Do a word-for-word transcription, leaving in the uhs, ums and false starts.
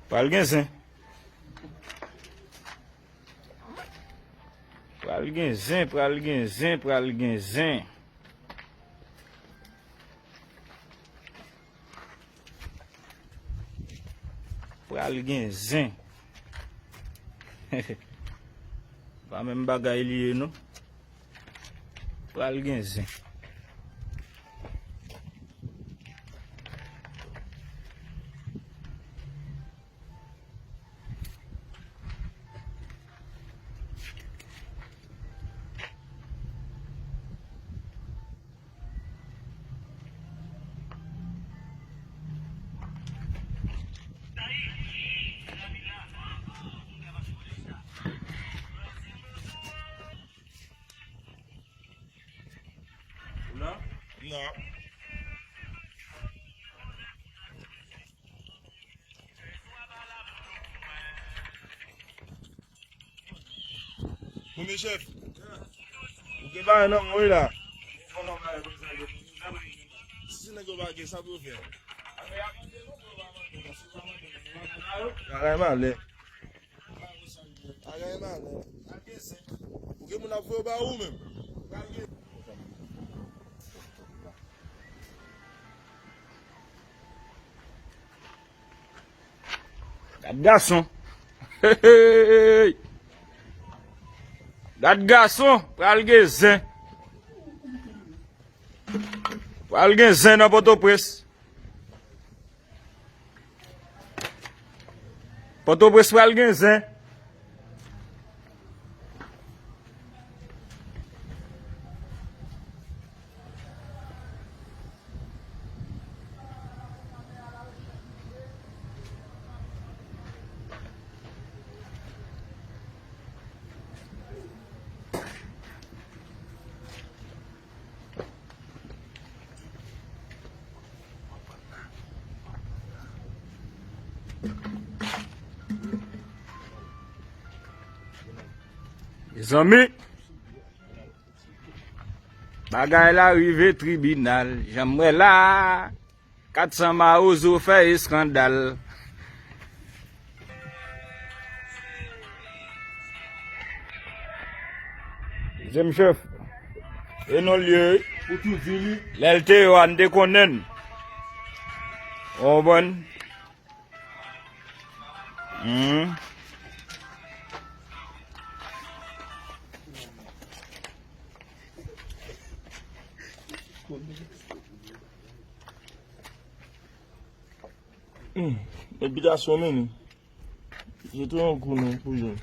Pral gen zen. Pral gen zen, pral gen zen, pral gen zen. Pral gen zen. Pa menm bagay li ye, non. Pral gen zen. Ou la? Non. Kounye chèf. Ou gen bagay nan men w la. Si nèg yo pa gen, sa pou yo fè? Bagay malè. Bagay malè. Ou gen moun ap voye w ba ou menm. Gad gason. Hey, hey, hey. Gad gason, pral gen zen. Pral gen zen nan Pòtoprens. Pòtoprens pral gen zen. Mezanmi, bagay la rive tribinal. Jan m wè la, kat san mawozo fè eskandal. Deuxième chef. E non l ye, wi. Ou tou di li. Lè l te yo a, n te konnen l. Ou konprann? Hmm. Hmm. Repitasyon men li. Se tou yon kou non pou jwenn.